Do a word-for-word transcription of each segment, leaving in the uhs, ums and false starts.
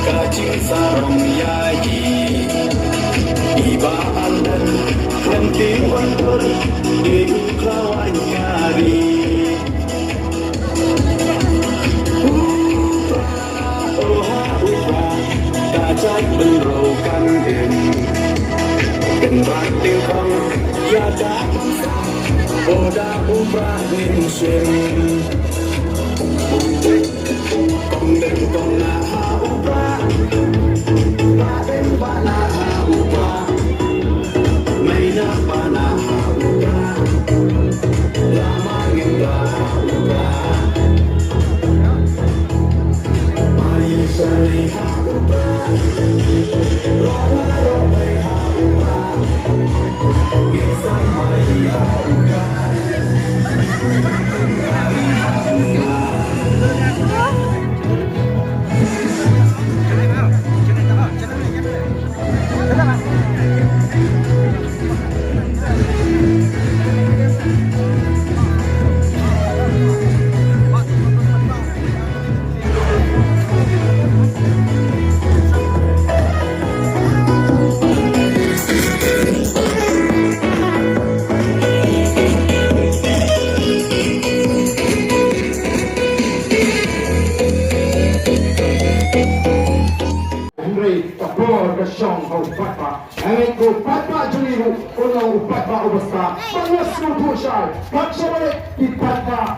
Ka jingsarong ïa i, i Bah Alden, Hynrei wan dur, i u khlawaiñ ka ri. U Prah, oh ha u Prah, ka jait bynriew kan im. Kynrad tyngkhong ïa ka, oh da u Prah ngin shim. Kong deng kong na ha u Prah, Prah deng Prah na ha u Prah, Mei na Prah na ha u Prah, Lama ngin Prah ha u Prah, Mei shane ha u Prah, Rah na Roh Mei ha u Prah, ngin sa Mei ha u Prah. Hynrei ka por ka shong ha u paidbah. Hynrei ko paidbah jong ngi ruh u long u paidbah uba stad. Bad nga sngewthuh shai, pat shaba leit ki paidbah,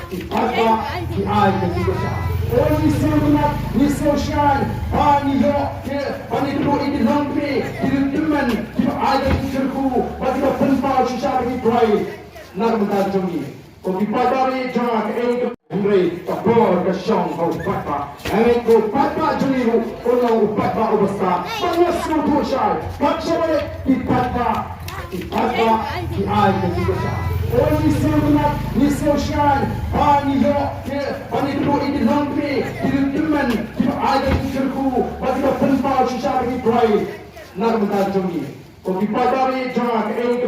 ki paidbah ki ai ka jingkyrshan. Oi, ngi sngewtynnat, ngi sngewshai ba ngi ïoh ki, ba ngi ïoh ïa ki longkmie, ki longkmie kiba ai ka jingkyrkhu bad kiba pynpaw shisha ba ki briew na ka bynta jong ngi. Ko ki paidbah jong nga, ka ei ka, hynrei ka por ka shong ha u paidbah. Hynrei ko paidbah jong ngi ruh u long u paidbah uba stad. Bad nga sngewthuh shai, pat shaba leit ki paidbah, ki paidbah ki ai ka jingkyrshan. Oi, ngi sngewtynnat, ngi sngewshai ba ngi ïoh ki, ba ngi ïoh ïa ki longkmie, ki longkmie kiba ai ka jingkyrkhu bad kiba pynpaw shisha ba ki briew na ka bynta jong ngi. Ko ki paidbah jong nga, ka ei ka